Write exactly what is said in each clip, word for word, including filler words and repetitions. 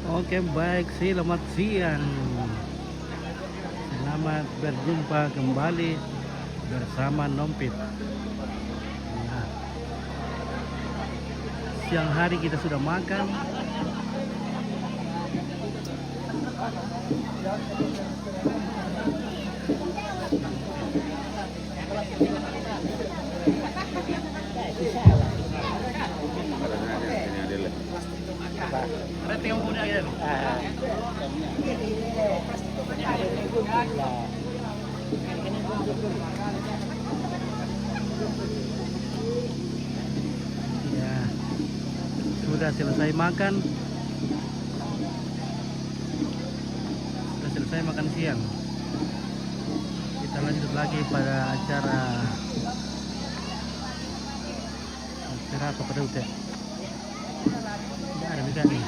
Oke, baik, selamat siang. Selamat berjumpa kembali bersama Nompit. Nah, siang hari kita sudah makan. Ya, sudah selesai makan. Sudah selesai makan siang. Kita lanjut lagi pada acara, acara apa pada udah? Tidak ada bisa nih.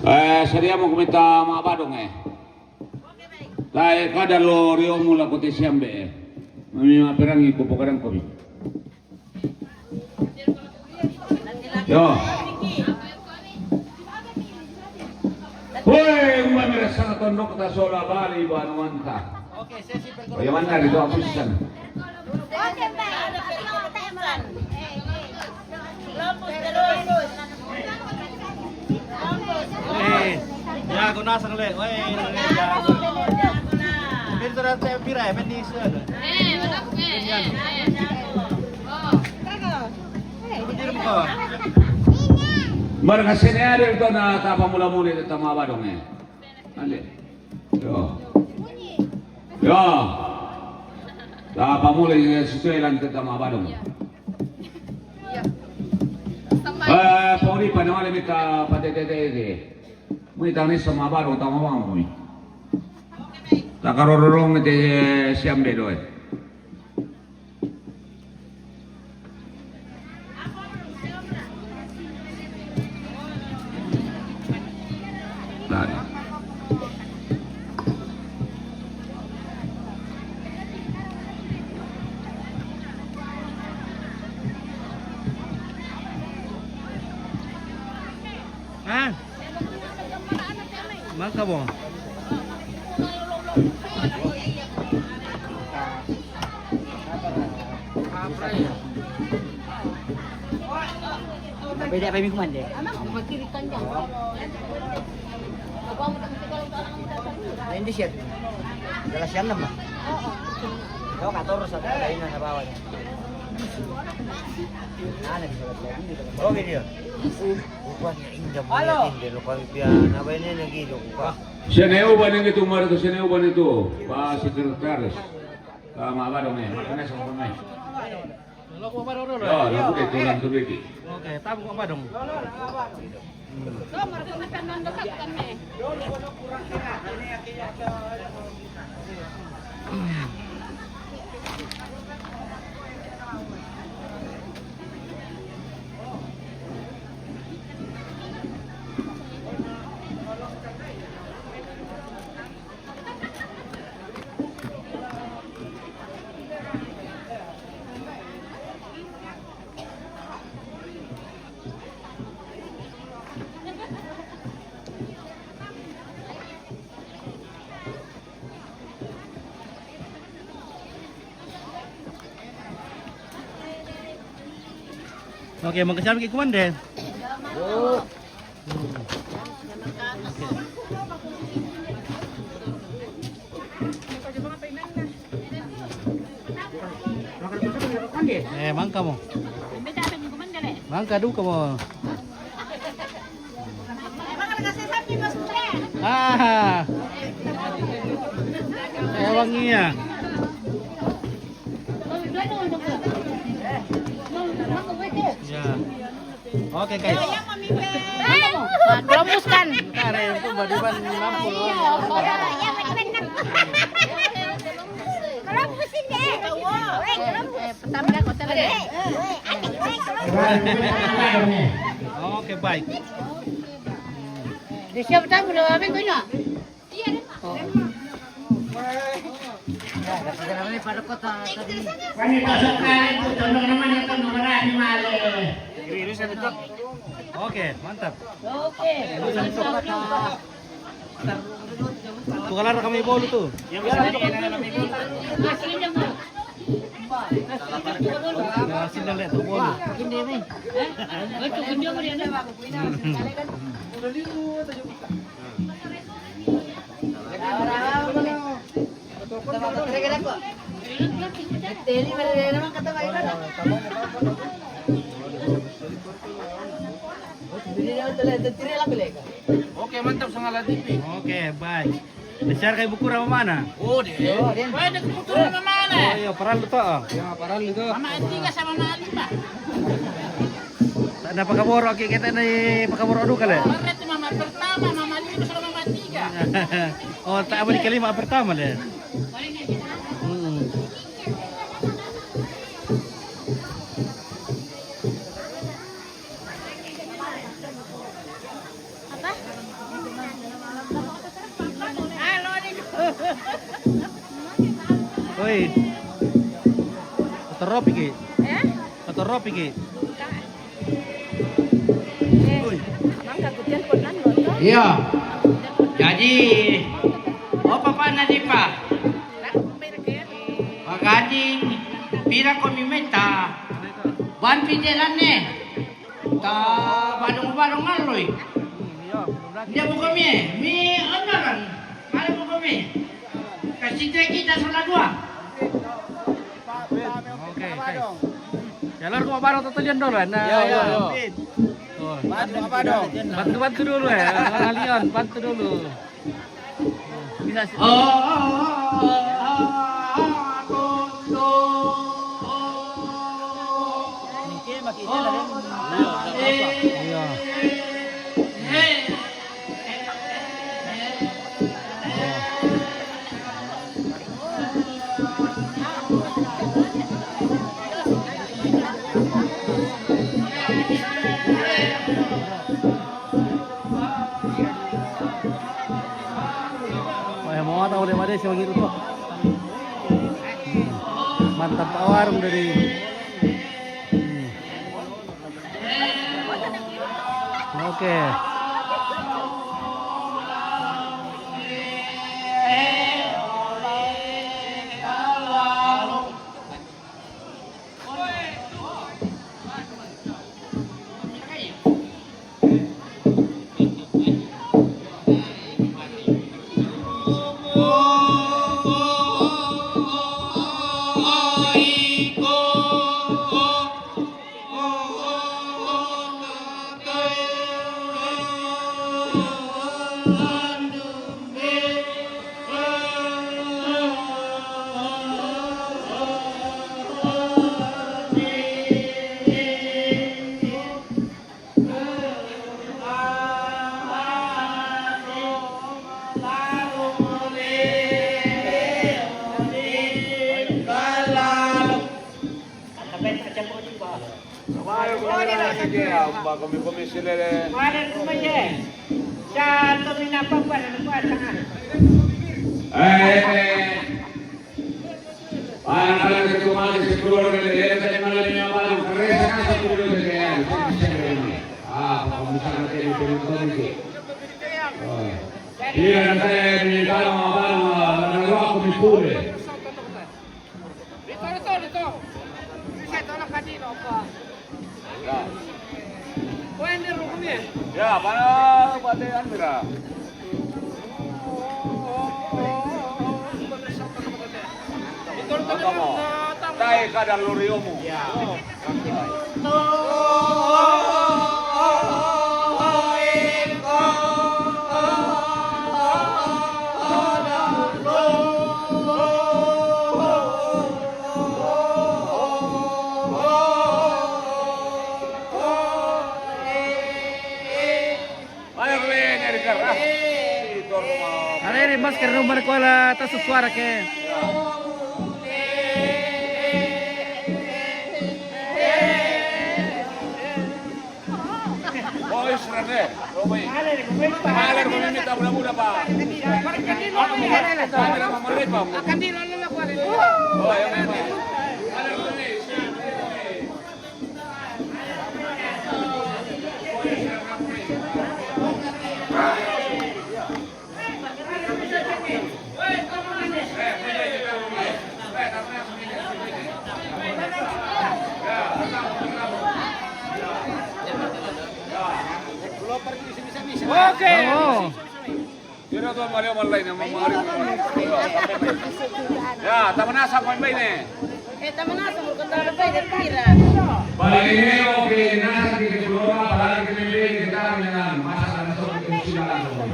Eh, sadia mo kumita mga badong eh. Tae kada lo rio mula kuti siambe eh. Mami maperangi kupo kadang kopi. Yo. Woi, umai merasa tondok ta sola bali banuanta. Bagaimana itu apusan? Eh, ya, guna sang le. Woi, ya. Pintu dan saya pira ya, penis. Eh, betul. Eh, eh, eh. Oh. Marga sini ada itu na tapa mula-mula itu tama badong eh. Ande. Yo. Yo. Tapa mula itu sesuai lan itu tama badong. Eh, pori pada malam kita pada tete ini. Mui tani sama badong tama bang mui. Takarororong itu siambe doy. Ha? Mangka mo. Beda apa yang kumande? Nah, ini siap. Jelas siap nama. Kau kator satu lain na bawa. Oke dia. Rupanya indah. Halo. Indah lo kami pia na ba ini lagi lo. Seneu bani itu mari tu seneu bani itu. Pak sekretaris. Sama apa dong ya? Makanya sama apa? Lo ko ba dong? Yo, lo ko itu lang tubig. Oke, tabo ko ba dong? Oke, makasih kami kumande. Eh, mangka mo. Mangka duka mo. Ah. Ewang iya. Ya. Oke, guys. Romuskan. Kare itu badiban mampu. Oke, baik. Di siapa tahu, udah apa itu, Ina? Kami pasok na rin po, tundok naman ito, namarami mali. Oke, mantap. Oke. Tukalan kami bolu tu. Sila lihat tu bolu. Oke, mantap, sangat latif. Oke, baik. Besar kayak buku apa mana? Oh, deh. Wah, ada kebetulan mana? Oh, iya, parallu to. Ya, parallu to. Mama tiga sama mama lima. Tak ada pakaboro, oke, kita ni pakaboro dulu kali. Berarti mama pertama, mama lima sama mama tiga. Oh, tak boleh kelima pertama deh. Hmm. Apa? Halo, Dik. Oi. Kotor ropi ki. Eh? Kotor ropi ki. Eh, Oi. Mangka ku telepon anu, toh? Iya. Jadi, oh, papa na di pa. Pagajing, pira ko mi meta? Ban pite lane. Ta badong-badong ngaloi. Dia buka mi, mi onaran. Ada buka mi. Kasih teh kita salah dua. Oke, oke. Ya, lor ko mabaro to tujuan dulu, nah. Ya, ya, ya. Oh. Bantu, apa dong? Bantu-bantu dulu ya, Lion, bantu dulu. Bisa sih. Oh, oh, oh, oh, oh, oh. Iya. Wah, mau tahu deh, mana sih begitu tuh? Hmm. Mantap, Pak Warung dari. Hmm. Oke. Kami komisi lele. Wale kumaye. Sa to mina papa na kuasa. Eh, eh. Para, para que tú mandes el color que le debes de mal de mi amado, reza casa tu Dios de que hay. Ah, para comenzar a tener que entonces. Mira, no sé, mi hermano, para, para, para, para, mi pure. Ya, para batean, mira. Kamu, dai kada loriomu. Arere, masker no markuala tasu suara ke. Oke. Tira tuan Mario Malai ne, mau mengari. Ya, tamanasa ko imbai ne. Eh, tamanasa mau kata apa ya, tira. Balik ini, oke, nasa di keluarga, balik ini, kita menang. Masa ada sok kita silakan.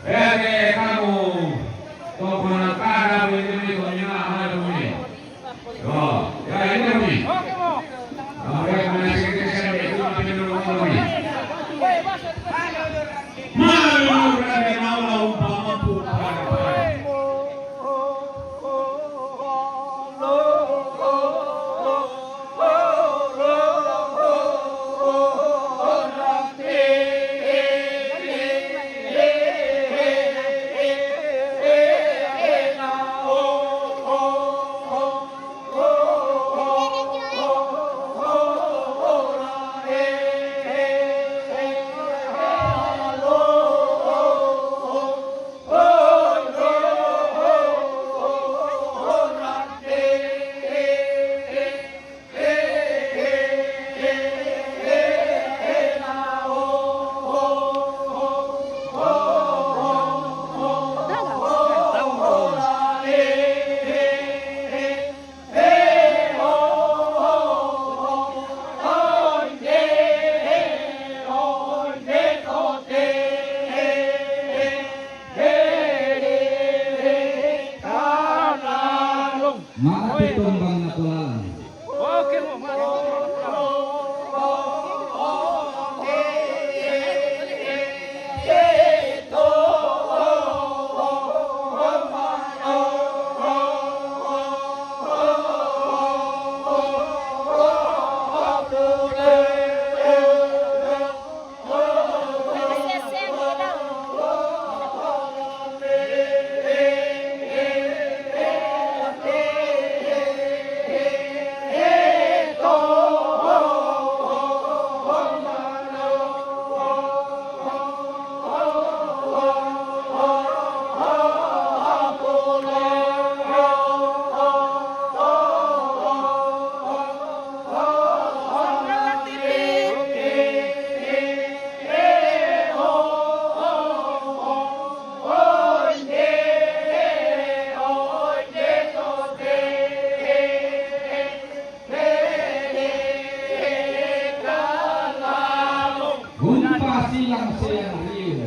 Eh, oke, kamu. Kau pernah kada, ini, ini, ini, ini, ini. Oh, ya, ini, ini. Oke, mau. Oke, mau. Ma'a tombang na pulalang. Humpa silang-silang riu.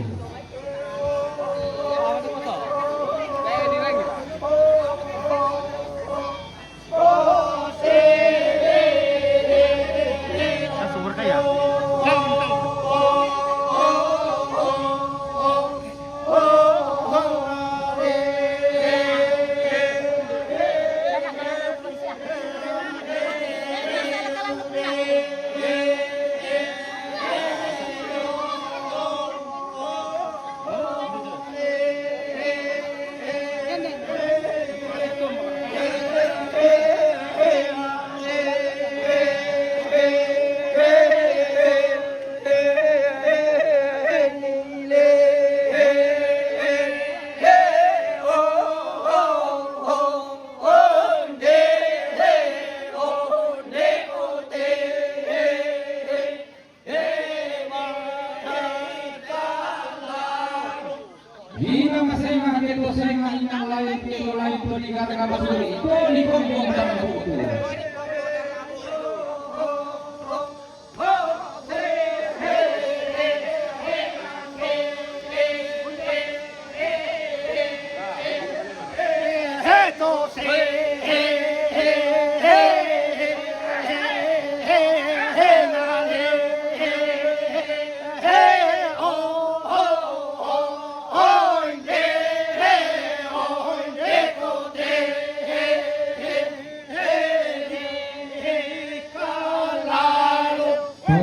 Ina masenga keto senga ina lain keto lain to di garga masuri to di kompong tama kuku.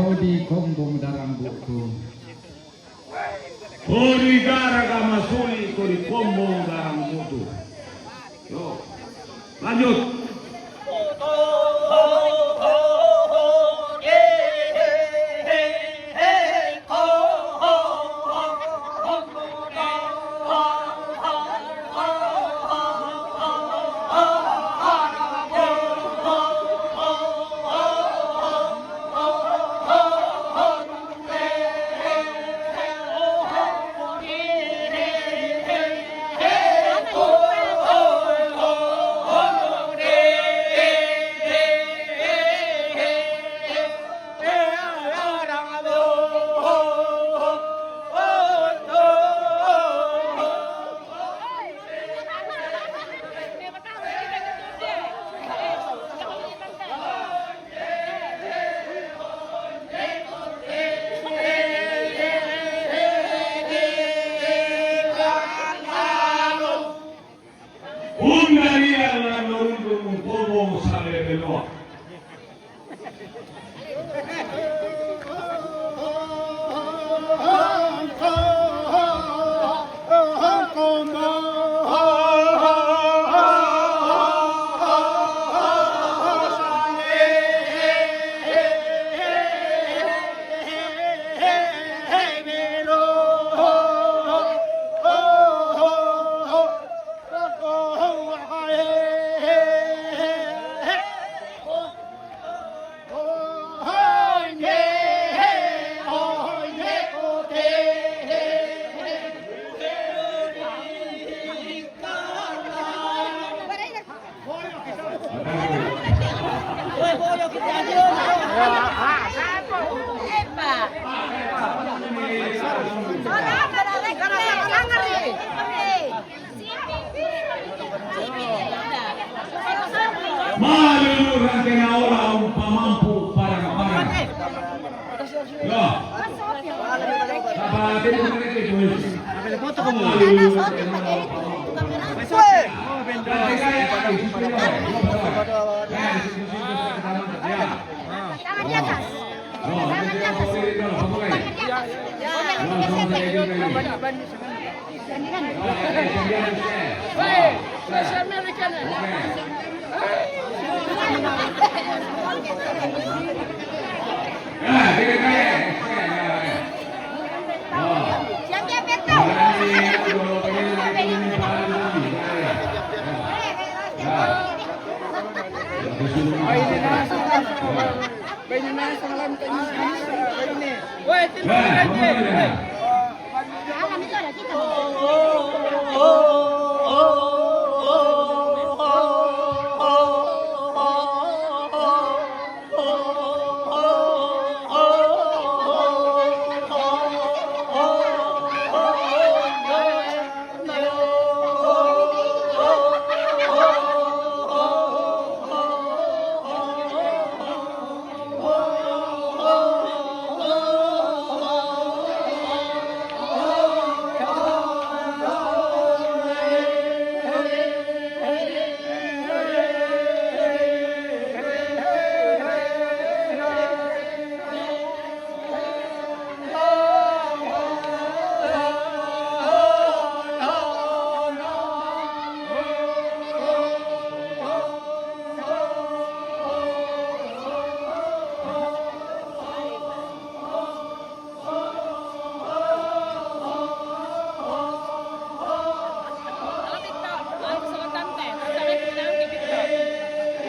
Todi kombong dar Kombo Garang Mutu. Yo. Lanjut. Undaria la norundu un pobo sale benoa. Malulu rante na ola un pamampu parang-parang. Ya. Apa, tiene que ver que tú eres. Malulu rante na ola un pamampu. Ya. Tangan di atas. Tangan di atas. Tangan di atas. Woi, South American. Woi, timbul aja. Woi.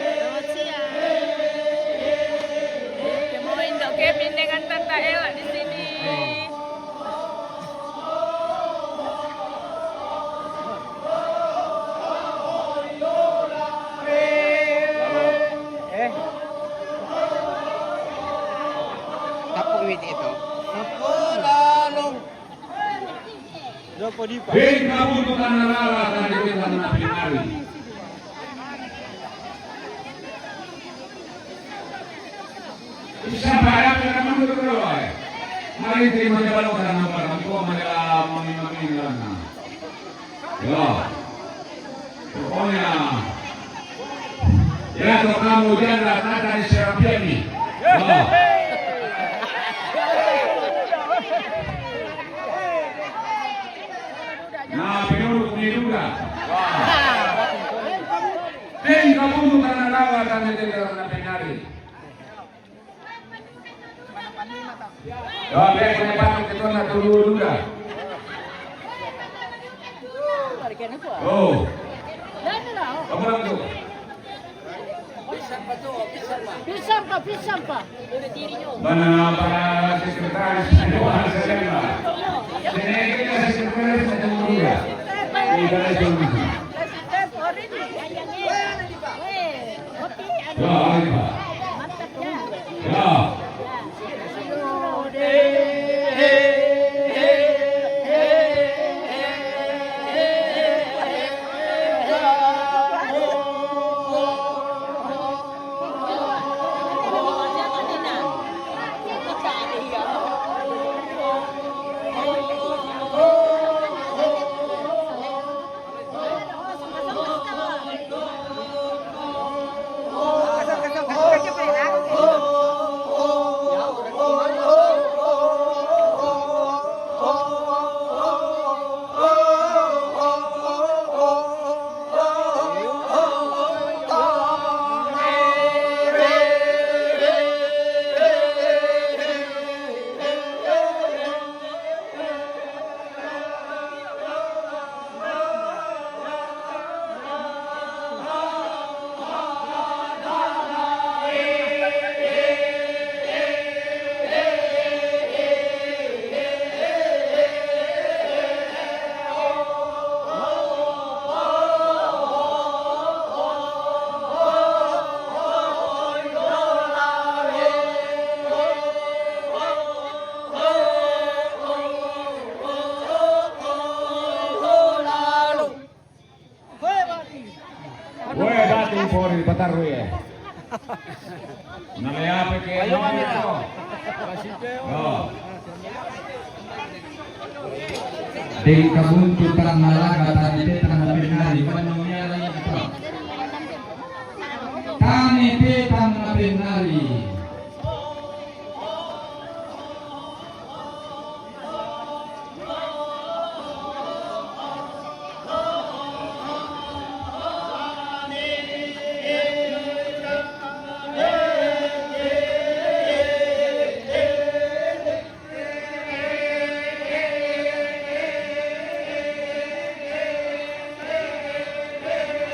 Selamat siang. Ketemu Indo Kevin dengan Tante Ella di sini. Eh. Tapung wit ito. Tapung. Venga punto tanarala tadi kita na pinari. Isa para ka naman ko ko ay. Mari tayo magkabalo ka ng barang ko, mga mami-mami lang na. Yo. Pokoknya. Ya, tokamu jangan tata ni Serapian ni. Yo. Na, pero Duda. Tenga mundu karena laga tane tenga na penari. Yo, be kone pano ke tona tulu Duda. Oh. Kamu lang tu. Pisampa, pisampa. Bana para sekretaris, sekretaris, sekretaris. Ya, ya. Oe, bati pori batar oe. Na le ape ke no. No. Deng kabuntu tang na laga tane te tang na penari, mano mea lagi kita. Tane te tang na penari.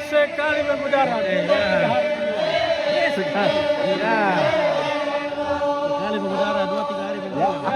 Sekali bermudara. Sekali. Ya. Sekali bermudara, dua tiga hari bermudara.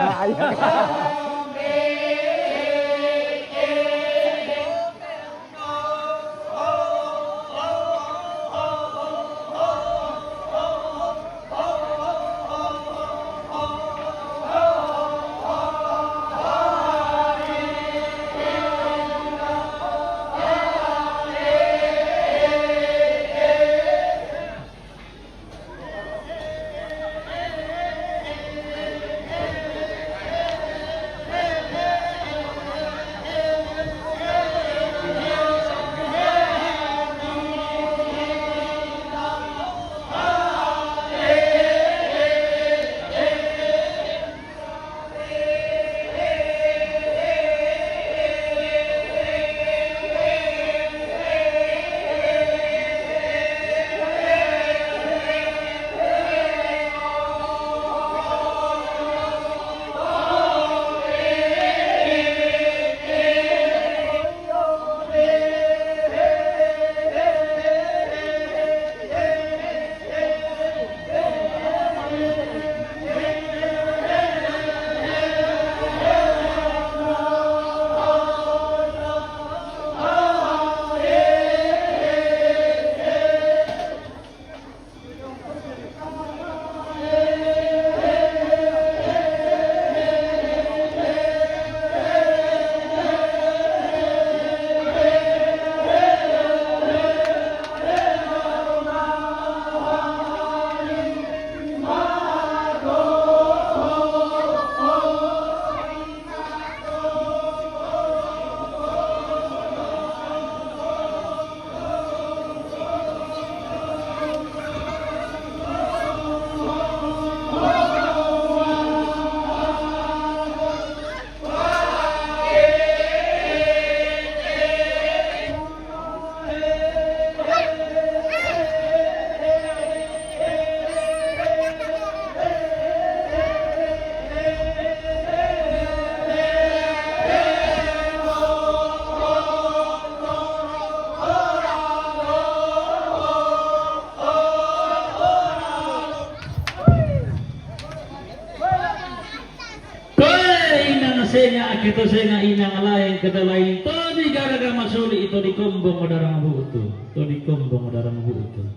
Sènga' kèto sènga' inang laèn kèto laèn. Todi gara-gara masoli' todi kombong darang bu'utu. Todi kombong darang bu'utu.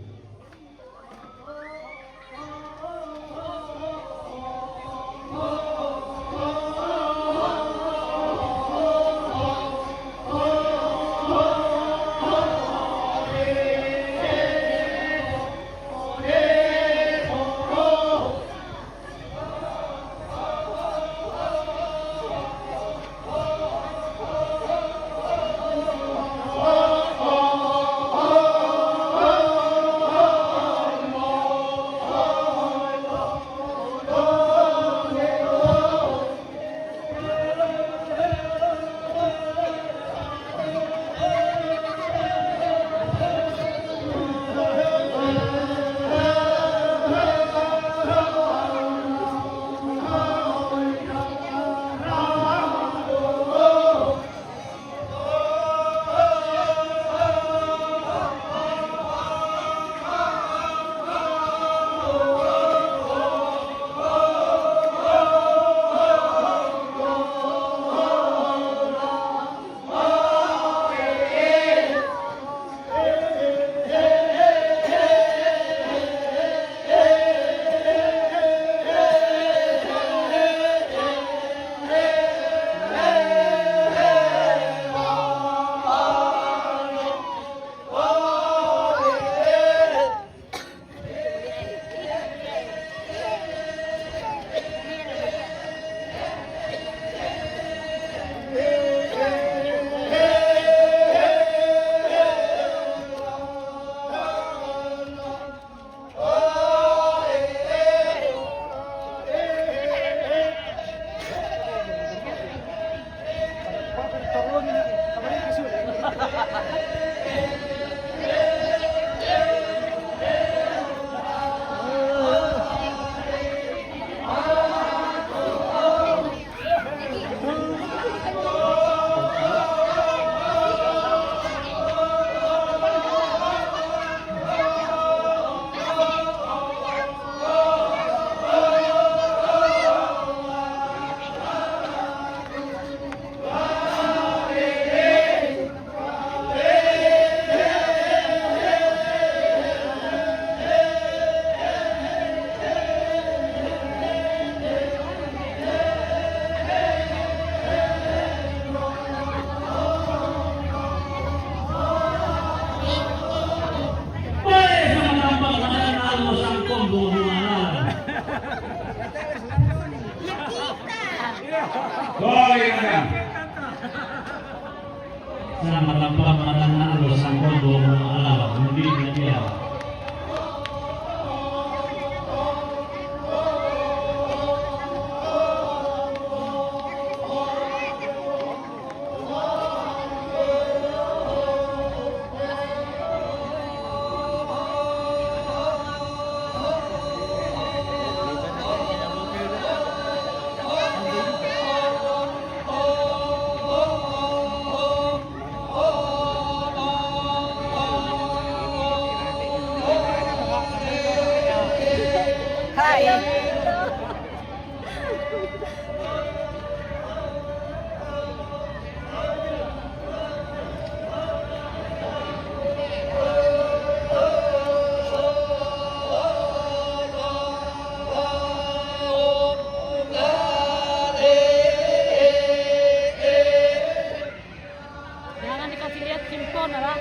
Selamat datang, matan alus sangkon dua puluh alam, mudi dia. Jangan dikasih lihat simpon, Ra.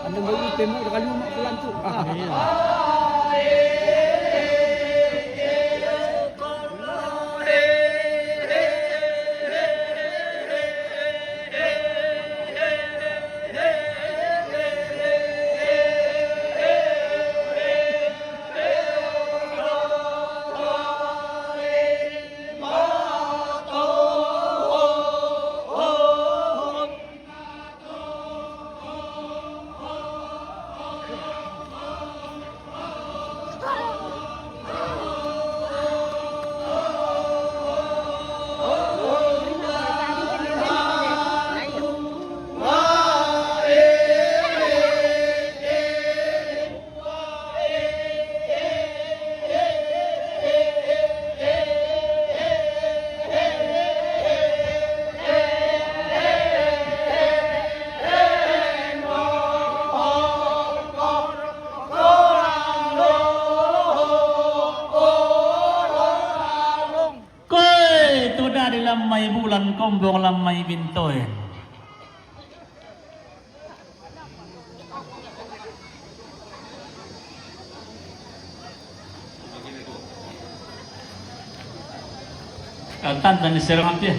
Ano ba yung temo? Nakaluma ko lang to. Ah, ayan. Di lammai bulan kombong lammai bintoen. Tantan ni serang ampia.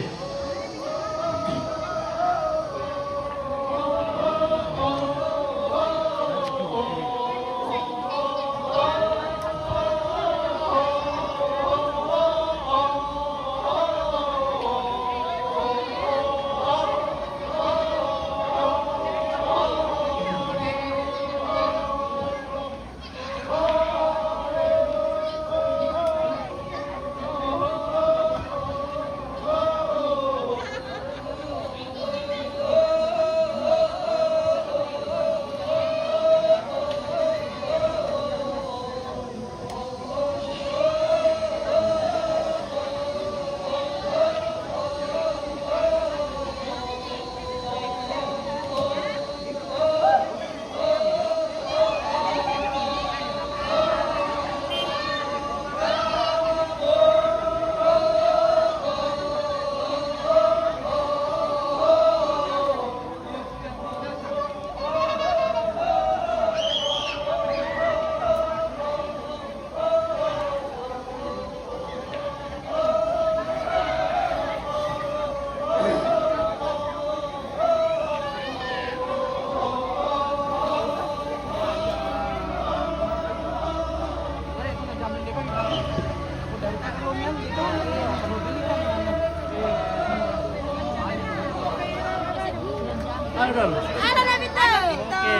Halo, Dol. Halo, Nabito. Oke.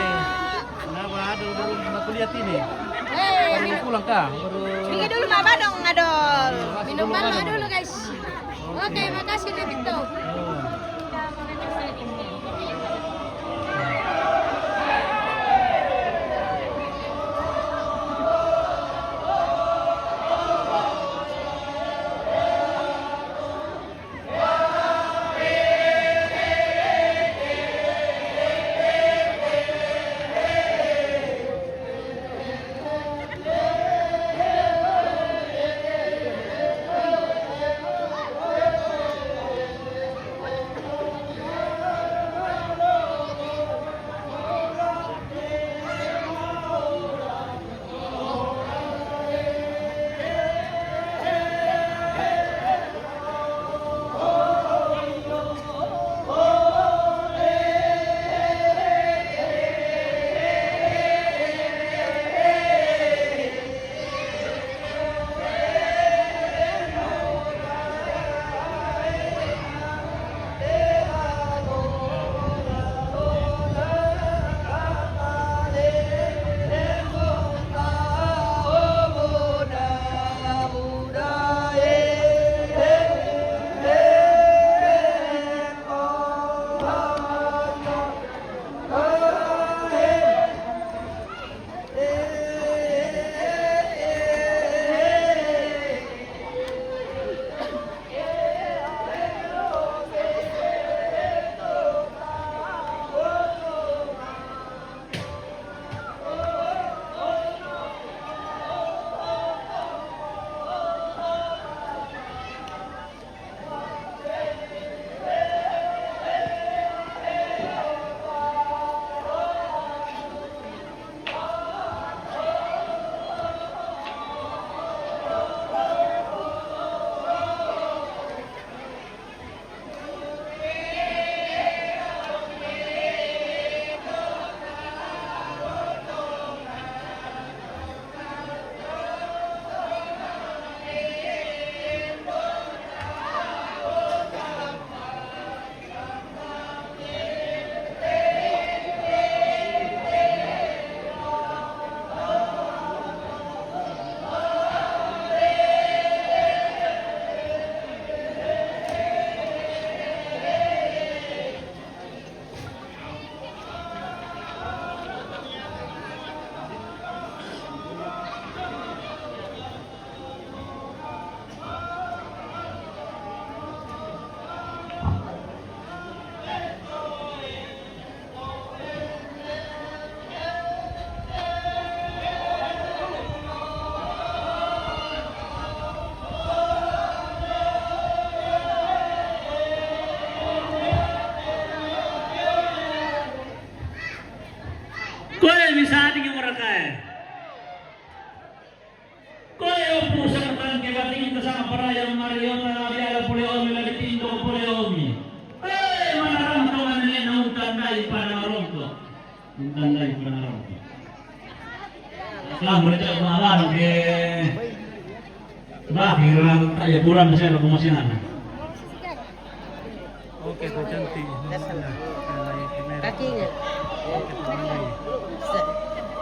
Kenapa Adul baru nak kuliah ini? Eh, baru pulang kah? Baru. Ini dulu, Mama dong, Adul. Iya, masih minum dulu, Mama Adul. Dulu, guys. Oke, makasih, Nabito. Oh. Ya, pulang saya lo kumusinan. Oke, tuh cantik. Kakinya.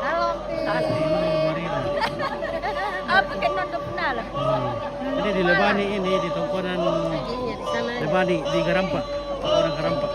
Halo, Pi. Apa kena udah pernah lah? Hmm. Ini di Lebani ini, di tongkonan Lebani, di Garampa. Tongkonan Garampa.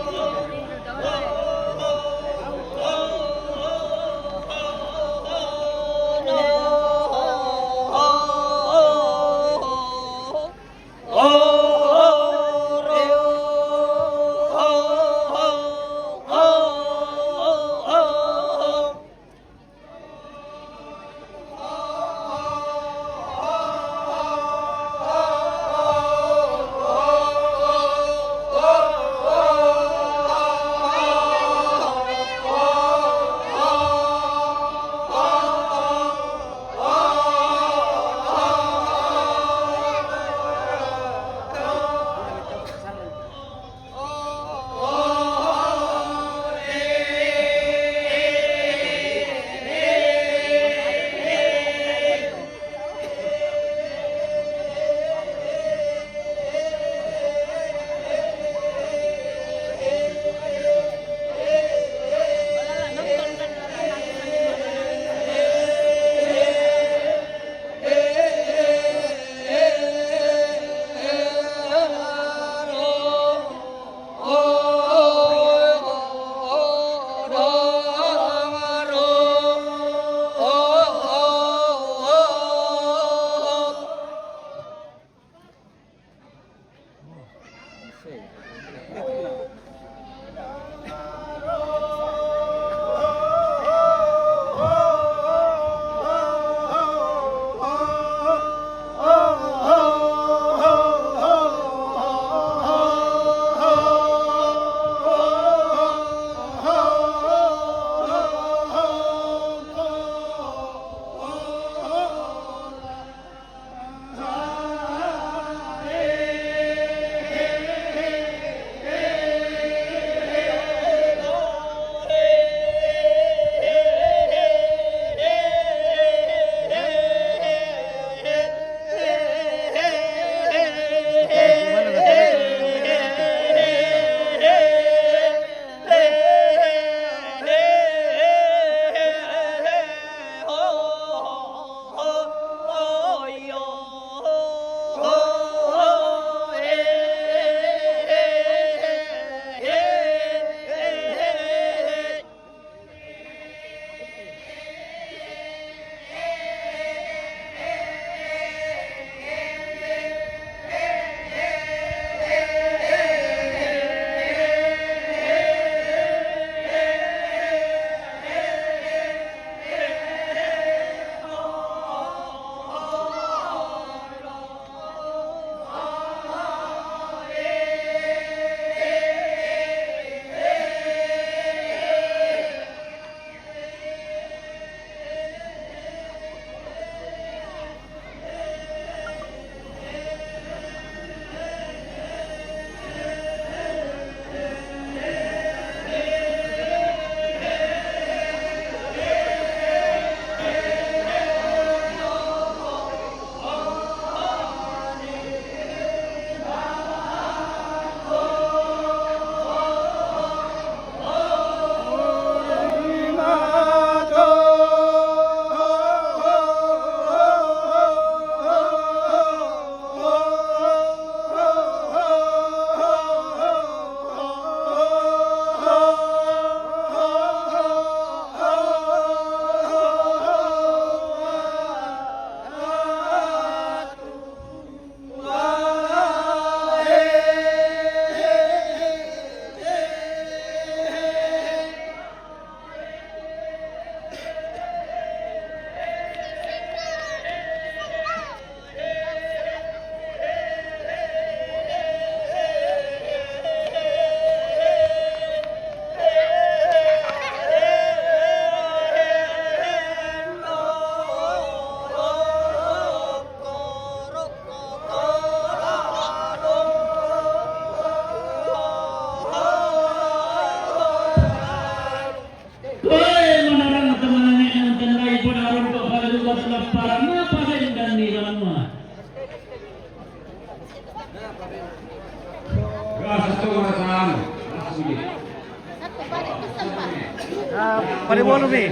Ah, bali wolu mi.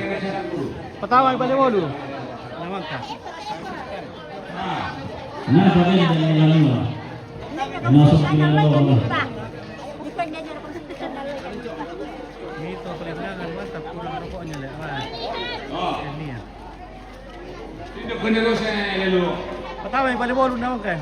Patawang bali wolu. Nawang ka. Nah, pakai dengan yang lima. Masuk ke dalam. Ito, paliwangan, basta kurang rokoknya, le. Wah. Oh. Ini ya. Tindak bener, Ros, eh, lelo. Patawang bali wolu nawang ka.